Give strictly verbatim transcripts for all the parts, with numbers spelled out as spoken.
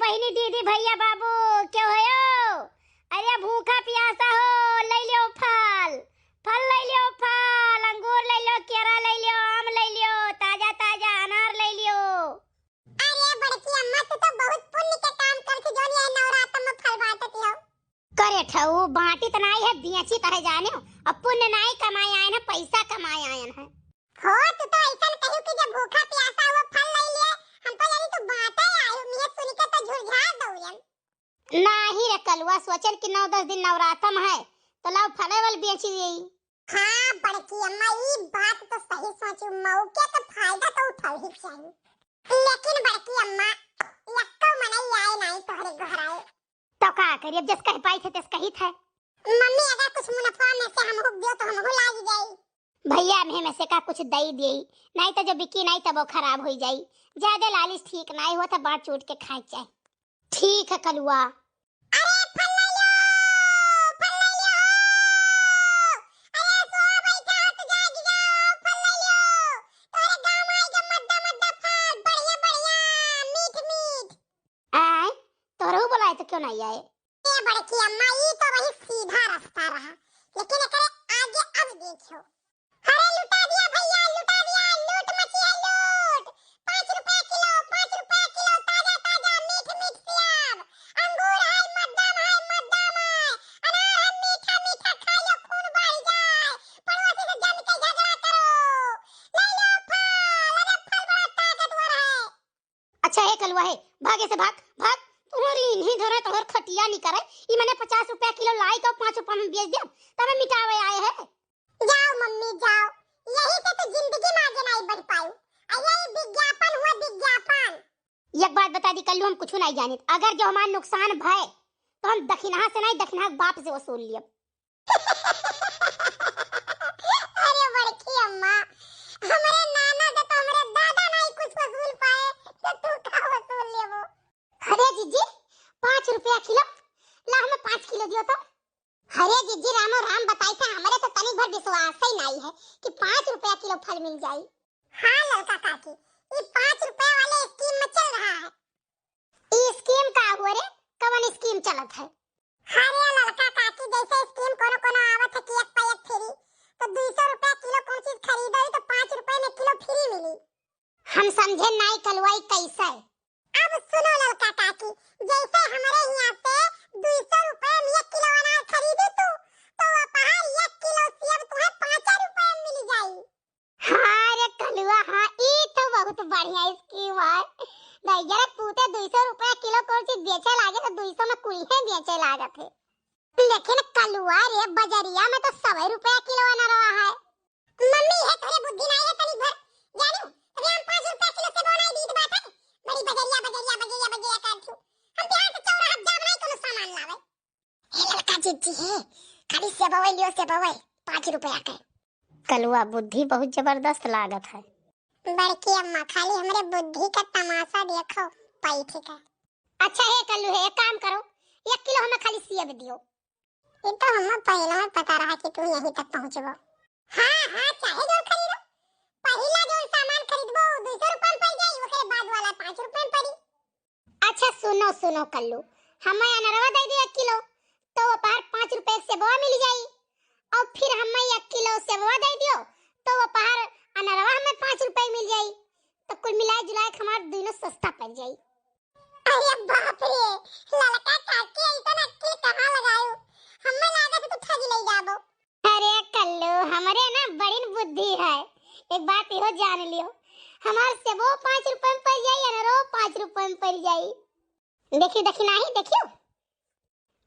बहिनी, दीदी, भैया, बाबू, क्यों हो? अरे भूखा पियासा हो, लइ लियो फल, फल लइ लियो, फल, अंगूर लइ लियो, केरा लइ लियो, आम लइ लियो, ताजा ताजा अनार लइ लियो। अरे बड़की अम्मा, तू तो बहुत पुण्य के काम करत हो, जौन ये नवरात्र में फल बांटत हो। करे ठऊ, बांटी त नाई है, बेची त है जाने हो। अब पुण्य नाई कमाए आयन है, पैसा कमाए आयन है। हो, तू तो ऐसन कहियो कि जब भूखा प्यासा हुआ फल लइ लिए, हम तो जानी तू बांटे आयो, मिहे सुन के तो झुरझार दौड़न। नाही रे कलुआ, सोचन कि नौ दस दिन नवरातम है, तो लाओ फले वल बेची देई। हाँ बड़की अम्मा, ई बात तो सही सोची, मौके के फायदा तो उठावे ही चाहिए। लेकिन बड़की अम्मा, यक्को मनई आए नाही तोहरे घराए। तो का करी, अब जस कह पाई थे तस कही थे। मम्मी, अगर कुछ मुनाफा में से हमहू दियो तो हमहू लाग जाई। भैया, में, में से का कुछ दई दिए, नाही तो जो बिकी नाही तब वो खराब हो जाई। ज्यादा लालिच ठीक नाही होत, बांट चूट के खाए चाहे। ठीक है कलुआ। अरे फल ले लो, फल ले लो। अरे सोआ बैठा हो तो जाग जाओ, फल ले लो। तोरे गाँव में आएगा मद्दा मद्दा फल, बढ़िया बढ़िया, मीठ मीठ। आय, तोहरहू बोलाए तो क्यों नहीं आए? ए बड़की अम्मा, ई तो वही सीधा रास्ता रहा, लेकिन एकरे आगे अब देखियो। अरे लुटा दिया भैया, लुटा दिया, लूट मची है लूट। पाँच रुपया किलो, पाँच रुपया किलो, ताजा ताजा मीठ मीठ सेब, अंगूर है, मद्दम है, मद्दम है, अनार है, मीठा मीठा, खा लो, खून बढ़ जाए, पड़ोसी से जम के झगड़ा करो, ले लो फल, अरे फल बड़ा ताकतवर है। अच्छा हे कलुआ हे, भागे से भाग, भाग। तोहरी इन्हीं धरे तोहर खटिया निकरे। ई मने पचास रुपया किलो लाई तो पाँच रुपया में बेच देब, तबे मिटावे आए है। जाओ मम्मी जाओ, यही से तो जिंदगी में आगे नहीं बढ़ पाई। आ यही विज्ञापन हुआ विज्ञापन। एक बात बता दी कल्लू, हम कुछ नहीं जानित। अगर जो हमार नुकसान भय तो हम दखिनहा से नहीं, दखिनहा के बाप से वसूल लियब। अरे बड़की अम्मा, हमरे नाना से तो हमरे दादा नहीं कुछ वसूल पाए, तो तू का वसूल लेबो? अरे जीजी, पाँच रुपया किलो, ला हमें पाँच किलो दियो तो। अरे जीजी, रामो राम बताई था, हमरे तो तनिक भर विश्वास ही नहीं है कि पाँच रुपया किलो फल मिल जाई। हाँ ललका काकी, ई पाँच रुपया वाले स्कीम में चल रहा है। ई स्कीम का हुआ रे? कवन स्कीम चलत है? अरे ललका काकी, जैसे स्कीम कोनो कोनो आवत है कि एक पा एक फ्री, तो दुई सौ रुपया किलो कौन चीज खरीदो तो पाँच रुपया में किलो फ्री मिली। हम समझे नाई कलुआ, ई कैसे? अब सुनो ललका काकी, जैसे हमरे यहाँ से दुई सौ रुपया में एक किलो अनार खरीदी तू, तो वो पहाड़ एक किलो सेब तुम्हें पाँच रुपया में मिल जाई। हाँ रे कलुआ, हाँ, ई तो बहुत बढ़िया स्कीम है। दैया रे पूते, दुई सौ रुपया किलो कौन चीज बेचे लागे तो दुई सौ में कुल है बेचे लागत है। लेकिन कलुआ रे, बजरिया में तो सौ रुपया किलो अनरवा है। मम्मी है तोरे बुद्धि ना है तनी भर, जानू, अरे हम पाँच रुपया किलो से बोनाई दीत बात है। बड़ी बजरिया, बजरिया, बजरिया, बजरिया कर तू। हम बिहार से चौराहा जाब नहीं कोनो सामान लावे। हे ललका जिज्जी हे, खाली सेबवै लियो, सेबवै, पाँच रुपया के। कलुआ बुद्धि बहुत जबरदस्त लागत है। बड़की अम्मा, खाली हमरे बुद्धि का तमाशा देखो, पाई ठीक है। अच्छा हे कल्लू हे, एक काम करो, एक किलो हमें खाली सेब दियो। ये तो हमें पहले ही पता रहा कि तू यहीं तक पहुँचबो। हाँ, हाँ, चाहे जो खरीदो, पहला जो सामान खरीदबो, दो सौ रुपया में पड़ जाई, ओकरे बाद वाला पाँच रुपया में पड़ी। अच्छा सुनो, सुनो कल्लू, हमें अनरवा दे दे एक किलो, तो वो पहाड़ पाँच रुपया के सेबवा मिल जाई, और फिर हमें एक किलो सेबवा दे दियो, तो वो पहाड़ अनरवा हमें पाँच रुपया मिल जाई, तो कुल मिलाए जुलाए के हमार दोनों सस्ता पड़ जाई। अरे बाप रे, ललका काकी ऐसन अक्की कहाँ लगायो, हमें लागत तू ठगी ले जाबो। अरे कल्लू, हमरे ना बड़िन बुद्धि है, एक बात इहो जान लियो, हमार सेबो पाँच रुपया में पड़ जाई, अनरो पाँच रुपया में पड़ जाई। देखियो, देखी नाही, देखियो,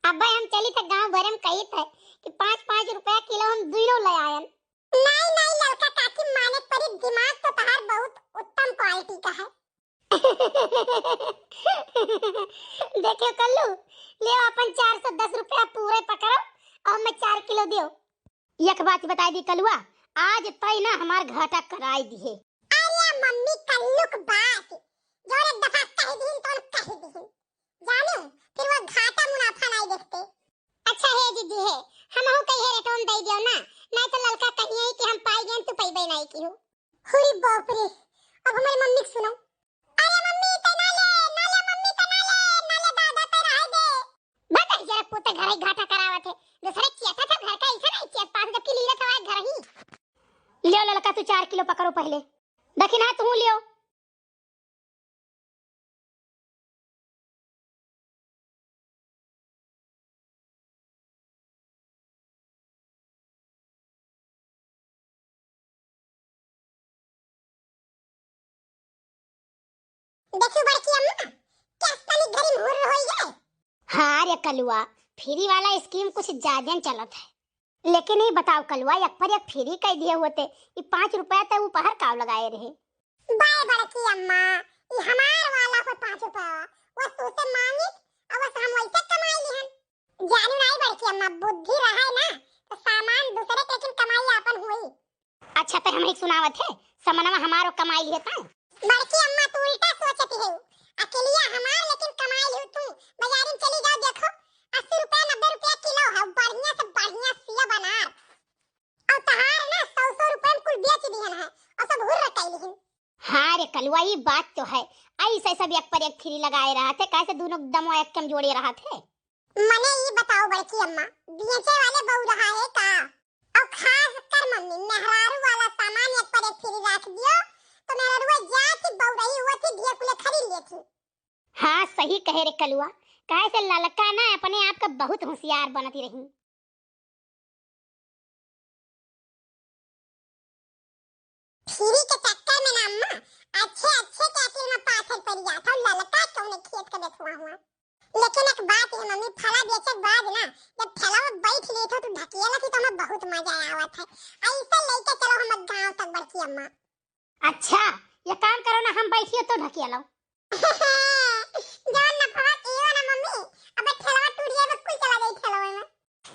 अब हम चली त गाँव भरे में कही थे कि पाँच पाँच रुपया किलो हम दुइनो ले आयन। नहीं, नहीं, ललका काकी माने परी, दिमाग तो तहार बहुत उत्तम quality का है। देखियो कल्लू, ले अपन चार सौ दस रुपया पूरे पकड़ो और मैं चार किलो दियो। एक बात बताई दी कलुआ, आज तय ना हमार घाटा कराई दिहे। अरे मम्मी कल्लू के बात, जौन एक दफा कह दीन तो कह दीन, जाने फिर वो घाटा मुनाफा नहीं देखते। अच्छा हे दीदी हे, हमहू कही हे रेटोन दे दियो ना, नहीं तो ललका कहिए कि हम पाई गए तू पैबे नहीं की हो। हुरी बाप रे, अब हमारी मम्मी के सुनो। अरे मम्मी ते ना ले, ना ले मम्मी ते ना ले, ना घर ही घाटा करावत है, दूसरे चेता था घर का ऐसा नहीं चेत पास जबकि लीला था घर ही। लियो ललका, तू चार किलो पकड़ो पहले, दखिना तू लियो। देखियो बड़की अम्मा, क्या तनी घरी मुहुर होई गए? हाँ रे कलुआ, फ्री वाला स्कीम कुछ ज्यादा चलत है। लेकिन ई बताओ कलुआ, एक पर एक फ्री कह दिए होते, ई पाँच रुपया ते ऊ पहर काव लगाए रहे? बाय बड़की अम्मा, ई हमार वाला हो पाँच रुपया, बस तू से मांगी, अब बस हम वैसे कमाई लिहन। जानू नाई बड़की अम्मा, बुद्धि रहे ना, तो सामान दूसरे के लेकिन कमाई आपन हुई। अच्छा, ते हम एक सुनावत है, समनवा हमारो कमाई लिहे ता। बड़की अम्मा, तू उल्टा सोचती है, अकेलिया हमार लेकिन कमाई लिहू तू, बाजारी में चली जाओ, देखो, अस्सी रुपया, नब्बे रुपया किलो है, बढ़िया से बढ़िया सिया बनार। और तहार ना सौ सौ रुपया में कुल बेच दिहन है, और सब हुर्र कैलिहन। हाँ रे कलुआ, ई बात तो है, ऐसे सब एक पर एक फ्री लगाए रहा थे, कैसे दोनों दमवा एक कम जोड़े रहा थे। मने ई बताओ बड़की अम्मा, बेचे वाले बहू रहा है का? और खास कर मम्मी, मेहरारू वाला सामान एक पर एक फ्री रख दियो, तो मेहरारू जात ही बहू रही हुआ थी, ढेर कुले खरीद लेती। हाँ, सही कहे रे कलुआ, काहे से ललका ना अपने आप का बहुत होशियार बनती रही। फ्री के चक्कर में ना अम्मा, अच्छे अच्छे कैटल में पाथर पड़ जात हो, ललका कौने खेत के बेचुआ हुआ। लेकिन एक बात है मम्मी, फला बेचे के बाद ना, जब ठेला में बैठ लेत हो तो ढकियाला की तो हमें बहुत मजा आवत है। ऐसे लेके चलो हम गाँव तक बड़की अम्मा। अच्छा, ये काम करो ना, हम बैठियो तो ढकियालो। जौन नफवा कियो ना मम्मी, अबे ठेलवा टूट जाए तो कुल चला जाई ठेलवे में।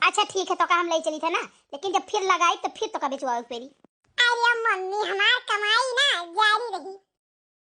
अच्छा ठीक है, तो का हम ले चली थे ना, लेकिन जब फिर लगाई तो फिर तो का बेचवावे के पेरी। अरे मम्मी, हमार कमाई ना जारी रही,